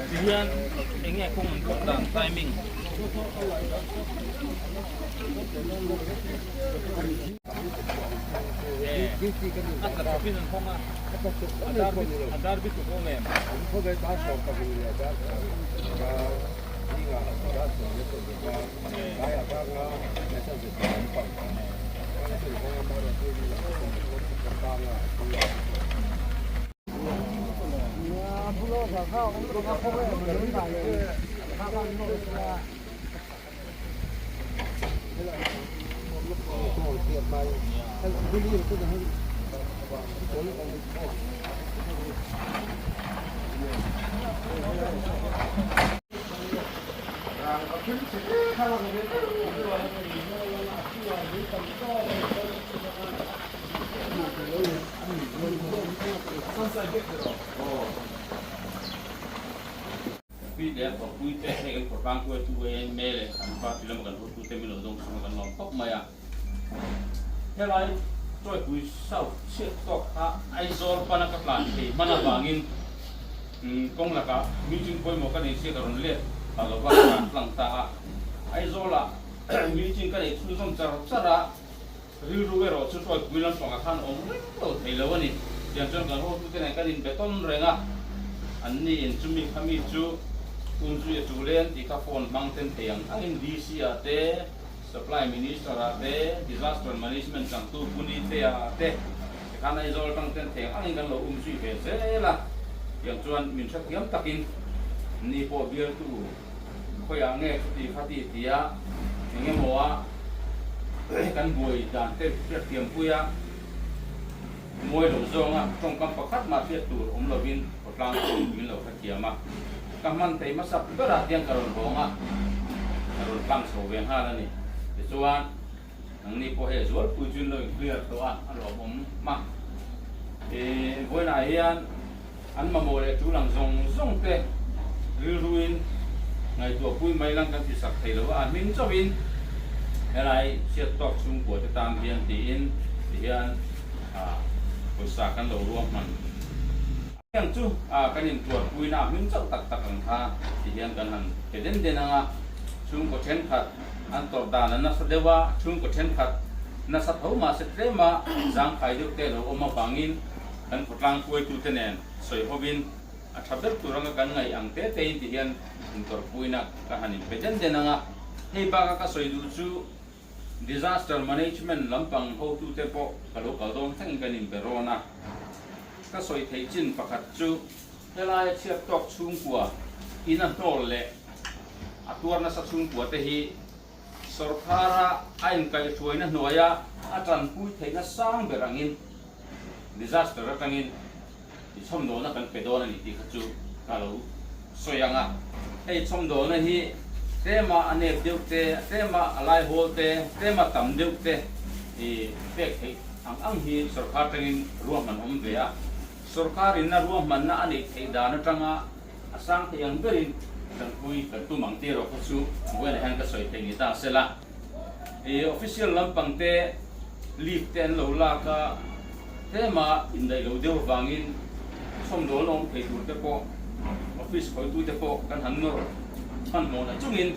Tihian enge kawng an pawh dan timing. A tla chawpin an hawng a, a dar bi tuk awm em? Pi leh Khawpui te hei kan khawtlang hruaitu yma leh kan party lama kan hotute min lo dawng chhung a kan lawm khawp mai a. Helai Tawipui South chhiat tawk kha Aizawl pana ka tlan thei hman avangin kawng lakah meeting pawimawh ka nei sia ka rawn let ta lo va ka tlan tlang ta a. Aizawlah meeting ka nei chhunzawm char char a. Rilru erawh chu Tawipui lampangah khan awm reng lo thei lo a ni. Tiang chuan kan hotute nen kan inbe tawn reng a, an ni in chumi kha mi chu umzui a tul e an tih kha phone hmang ten thei ang angin DC ah te, Supply Minister ah te, Disaster Management changtu Puni te ah te tikhan Aizawl atang ten thei ang angin kan lo umzui ve zel a. Tiang chuan min hrethiam takin ni pawh bialtu Khawiah nge chuti kha ti tia eng emaw a kan buai dan te hriatthiam pui a, mawi lo zawnga tawngkam pakhat mah hriat tur awm lovin khawtlang chu min lo hrethiam a. Ka hman thei hmasak berah tiang ka rawn hawng a, ka rawn tlang chho ve nghal a ni. Tichuan, nangni pawh hei zualpui chu in lo in clear tawh a, a lawmawm a. Vawiinah hian An mamawh leh tul ang zawng zawng te rilruin ngaihtuahpui mai lang kan ti sak thei lo a, a hming chauhin helai chhiat tawk chhungkua te tan hian tiin tihian pawisa kan lo ruahman ang chu kan intuarpuina a hming chauh tak tak ang kha tihian kan han pe den den ang a, chhungkaw thenkhat an tawrh dan a nasa deuh a, chhungkaw thenkhat nasa tho mahse tlema zangkhai deuh te lo awm avangin Kan khawtlang hruaitute nen sawi hovin a tha ber tur anga kan ngaih ang te tein ti hian intawrhpuina ka han inpe den den ang a. Hei baka ka sawi duh chu Disaster Management lampang hotute pawh ka lo kal dawn thlengin kan inbe rawn a. Ka sawi theih chin pakhat chu helaia chhiat tawk chhungkua ina hnawl leh a tuar nasa chhungkua te hi Sawrkhara a inkaihhruaina hnuaia a tanpui theihna sang ber angin disaster atangin i chhawmdawlna kan pe dawn a ni tih kha chu ka lo sawi ang a. Hei chhawmdawlna hi tlema a nep deuh te, tlema a laihawl te, tlema tam deuh te i pek theih ang ang hi sawrkhar atangin ruahman awm ve a. Sawrkhar inna ruahmanna a neih theih dan atanga A sang thei ang berin tanpui kan tum ang tih erawh kha chu vawiinah hian ka sawi thei ni ta sela. I official lampang te leave te an lo lak a, tlema indaih lo deuh avangin chhawmdawl awm thei tur te pawh office khawitu te pawh kan han nawr hmanhmawhna chungin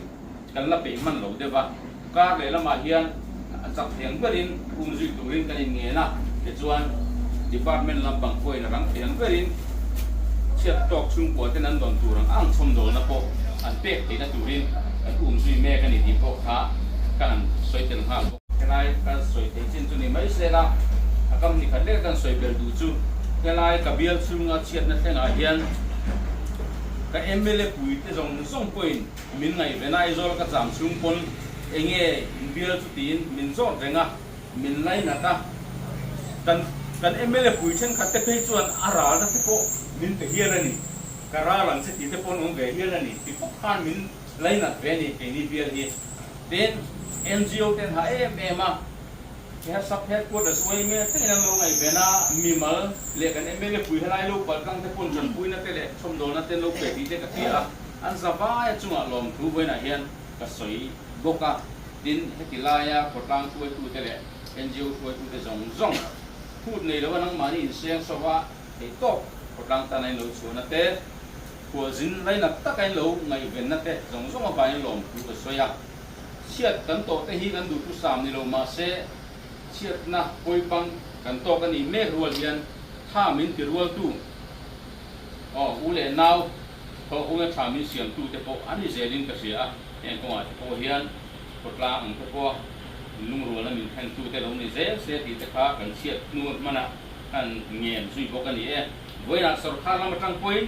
kan la peih hman lo deuh a. Kar lehlamah hian a chak thei ang berin umzui turin kan inngen a, tichuan department lampang pawhin a rang thei ang berin chhiat tawk chhungkua ten an dawn tur ang ang chhawmdawlna pawh an pek theihna turin kan umzui mek a ni tih pawh kha ka han sawi tel nghal bawk. Helai ka sawi theih chin chu. mai se la, a kam ni khat lek kan sawi bel duh chu helai ka bial chhunga chhiatna thlengah hian ka mla pui te zawng zawng pawhin min ngaihven a, Aizawl ka cham chhung pawn enge in bial chu tiin min zawt reng a, min lainat a, kan kan mla pui thenkhat te phei chuan a ralna te pawh min pe hial a ni, ka ral ang che tih te pawh an awm ve hial a ni ti khawp khan min lainat ve a ni keini bial hi. Tin, NGO te an ha em em a, he sub headquarters uaime thlengin an lo ngaihven a, mimal leh kan mla pui helai lo palh tlang te pawn tanpuina te leh chhawmdawlna te an lo pe tih te ka hria a, an zavaia chungah lawmthu vawiinah hian ka sawi bawk a. Tin, heti laia khawtlang hruaitute leh NGO hruaitute zawng zawng phut nei lova nangmahni inseng sova theihtawp khawtlang tana in lo chhuahna te, Khualzin lainat taka in lo ngaihvenna te zawng zawng avangin lawmthu ka sawi a. Chhiat kan tawh te hi kan duhtu sam ni lo mahse chhiatna pawipang kan tawk a nih mek rual hian tha min ti rualtu aw u leh nau thawh hunga tha min siamtu te pawh an ni zelin ka hria a. Heng kawngah te pawh hian khawtlang ang te pawha lungrualna min thlentu te lo ni zel se tih te kha kan chhiat hnu hmanah kan ngen zui bawk a ni e. Vawiinah sorkar lam atang pawhin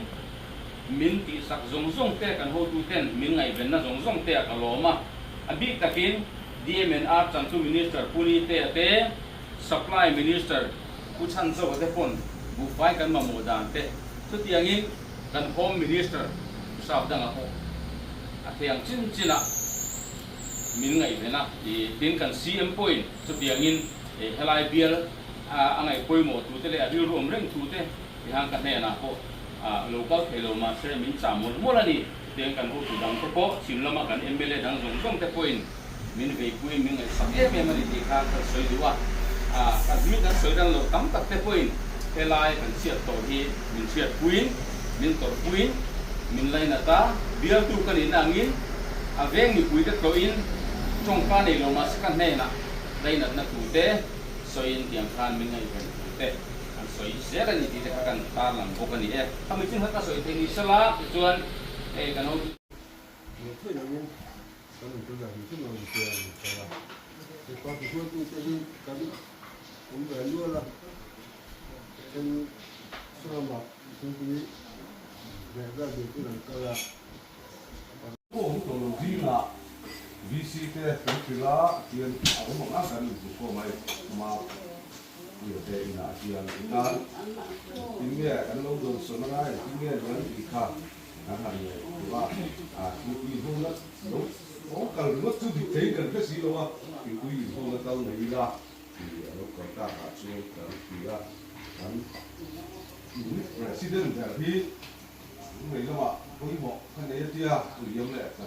min tihsak zawng zawng te kan hotu ten min ngaihvenna zawng zawng te ah ka lawm a. A bik takin DMNR changtu Minister Pu Nitea te, Supply Minister Pu Chhanzova te pawn buhfai kan mamawh dan te, chutiangin kan Home Minister Pu Sapdanga pawh a thei ang chin chinah min ngaihven a. Tin, kan CM pawhin chutiangin helai bial a ngaih pawimawh thu te leh a rilru awm reng thu te tihan ka hnenah pawh lo kal thei lo mahse min chah mawlh mawlh a ni. Chutiang kan hotu dang te pawh chhim lama kan mla dang zawng zawng te pawhin min veipui min ngaihsak em em a ni tih kha kan sawi duh a. Kan hming kan sawi dan loh tam tak te pawhin helai kan chhiat tawh hi min hriatpuiin min tawrhpuiin min lainat a, bialtu ka nihna angin a veng mipui te tlawhin tawngka nei lo mahse ka hnenah lainatna thu te Sawiin tiang khan min ngaihven thu te an sawi zel a ni tih te kha kan tarlang bawk a ni e. Khami chin kha ka sawi thei ni sela tichuan hei kan ho. Hmuh theih angin kan intunah hrim hrim ang tia an sawi a. He party hruaitute hi kan awm ve nual a, then salamah thingpui leh vel deuhin an kal a. Pawh awm tawh lo zingah VC te kan hrilh a, tian a awm ang a kan inhmu khawm a, ma puia te inah hian i tan engtin nge kan lo dawnsawn anga engtin nge niang tih kha kan han ngaihtuah a, thingpui inhawna lo awm kal ringawt chu dik theiin kan hre si lo a, thingpui inhawna kal nei ila tih a lo kal takah chuan kan ti a, kan President ber hi Lungei lamah pawimawh ka nei a tia, Liam leh ka.